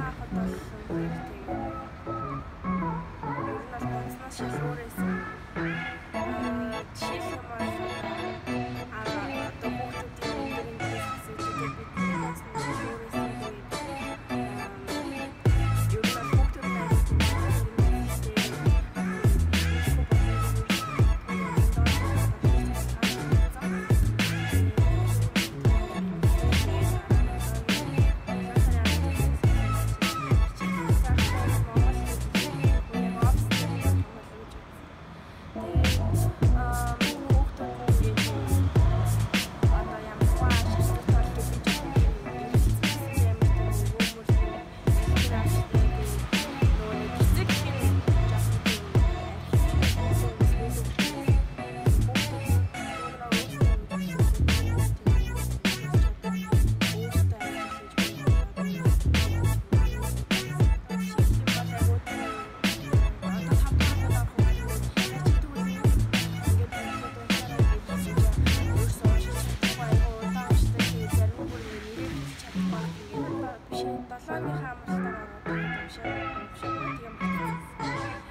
Анх удаа үнэхээр тийм ер нь бол бодсноос шал өөр байсан. Жишээлх юм бол одоо хүүхдүүдийн өндөр интерес гэсэн бидний бодсноос шал өөр байсан. Тэгээд ер нь бол хүүхдүүд аягүй тийм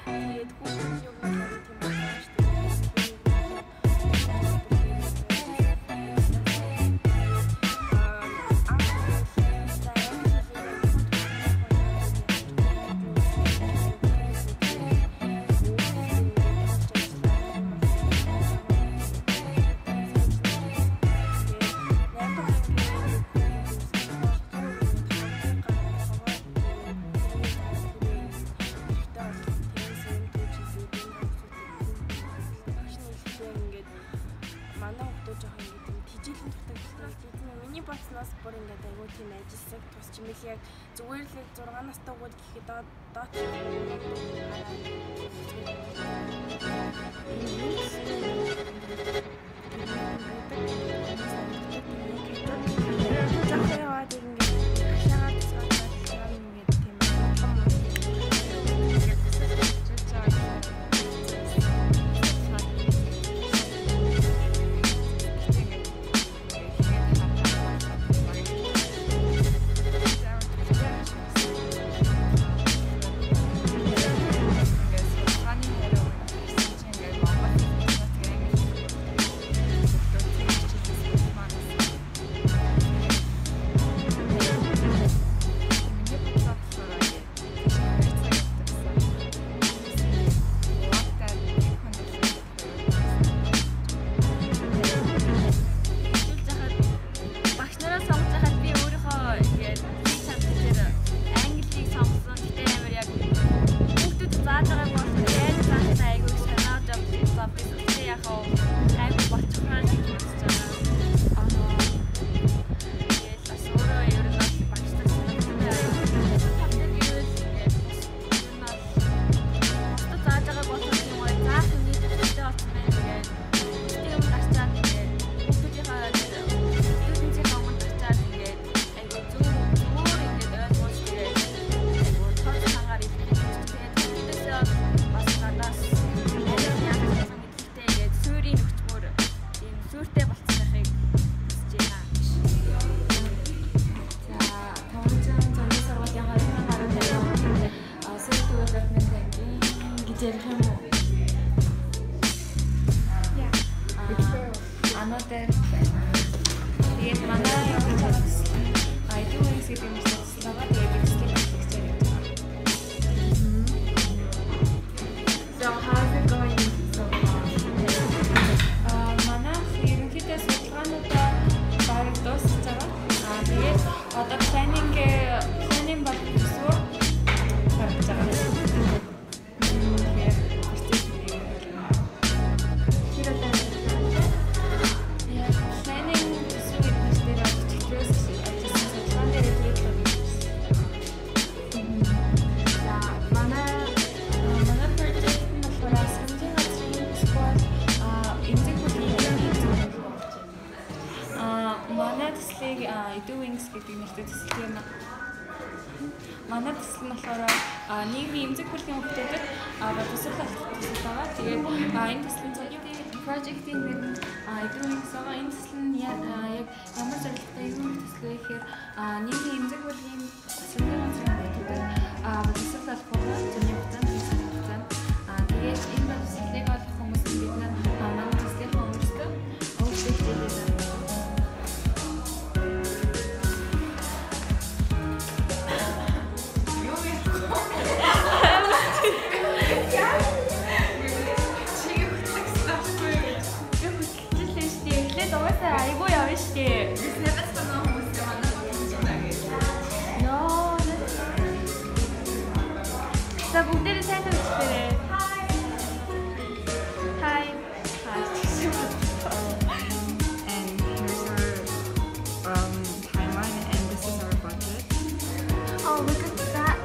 Тэгээд хүүхдүүд юу гэдэг тийм байна шүү дээ. Манай хүүхдүүд жоохон ингээд тийм тэжээлийн дутагдaltaй гэдэг. Миний бодсноос бүр ингээд айгүй тийм ажилласаг тус чимэл яг зүгээр л 6 настай хүүхд гэхэд доод жаахан яваад ингээд хашаагаар тусгаад ингээд тийм Анаатай байна. Тэгээд манай явуулж байгаа төсөл нь EduWings гэдэг нэртэй төсөл байгаа. Тэгээд би төслийн мэдлэгчээр явж байгаа. So how's it going so far? Манай ерөнхийдөө судалгаануудаа бараг дуусч байгаа. Тэгээд одоо planning бол төсвөө гаргаж байгаа. Тэгэхээр planning төсөв гэдэг дээр чигтрээс ажилласан судалгаан дээр төлөвлөлт хийсэн. За манай project нь болохоор сангийн газрын эсвэл эмзэг бүлгийн ерөнхий зөвлөл болж байна. Манай төслийг EduWings гэдэг нэртэй төсөл юм. Манай төсөл нь болохоор нийгмийн эмзэг бүлгийн хүүхдүүдэд боловсрол олгох төсөл байгаа. Тэгээд энэ төслийн project-ийн нэр нь EduWings байгаа. Энэ төсөл нь яг ямар зорилготой юу төсөл вэ гэхээр нийгмийн эмзэг бүлгийн сангийн газрын хүүхдүүдэд Айгуу явна штэ. Йоо. За бүгдээрээ сайн төвчдэрээ. Hi. Hi. And here's our timeline, and this is our budget. Oh, look at that.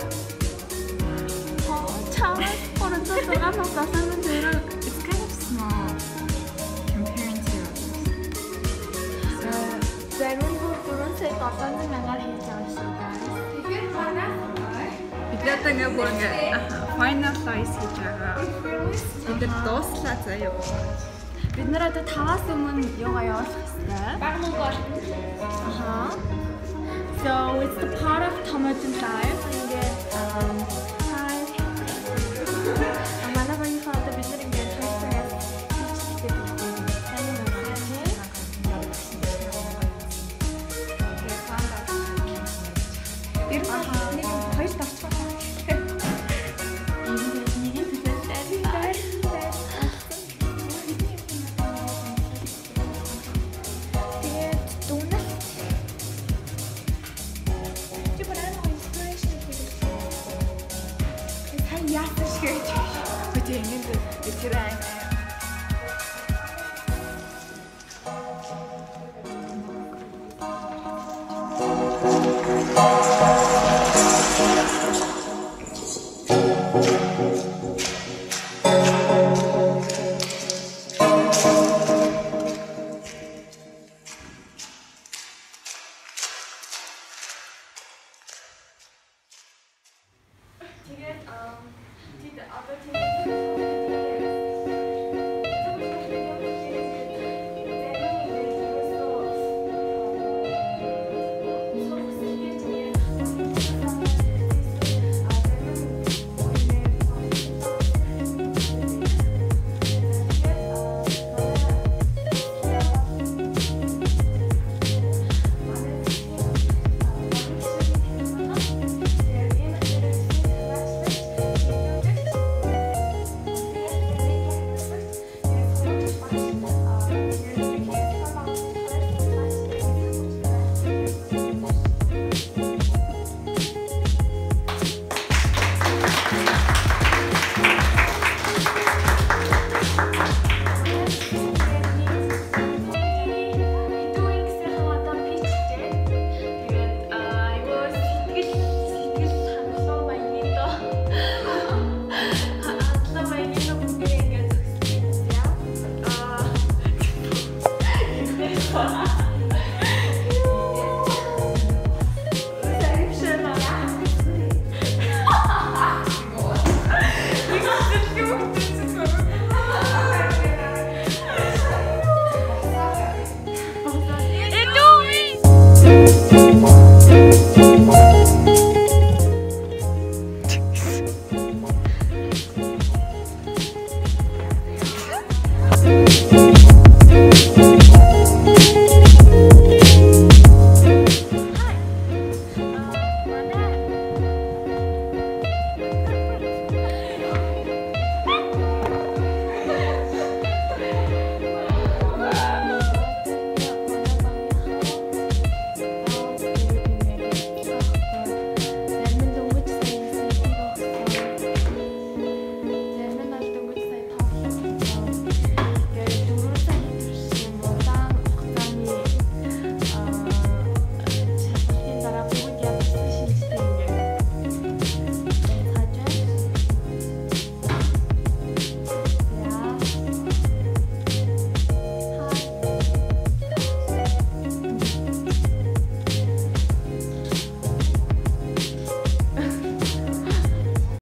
It's kind of small comparing to others. So Зарим бүр 4 сая 700 мянгаар хийж байгаа шүү guys. Тэгэхээр манай бид одоо ингээ бүр ингээ finalize хийж байгаа. Бид нар дууслаа заяа. Бид нар одоо 5-аас өмнө юугаа явуулах хэрэгтэй. Бага мөнгө олно. Аха. So it's the part of Tomato Life. Ингээд hi. Манай багийнхаа одоо бид нар ингээд 2 цагаас хийчихтэй гэдэг. Сайн уу? Тэгээ план Ер нь нэг юм хоёр давчгаа. Ингээд нэг нь төлөөлтэй. Тэгээд дүгнэлт. Чи бүр амар inspiration хийх. Сайн яасан шиг гэж. Би тийм ингээд тэр аим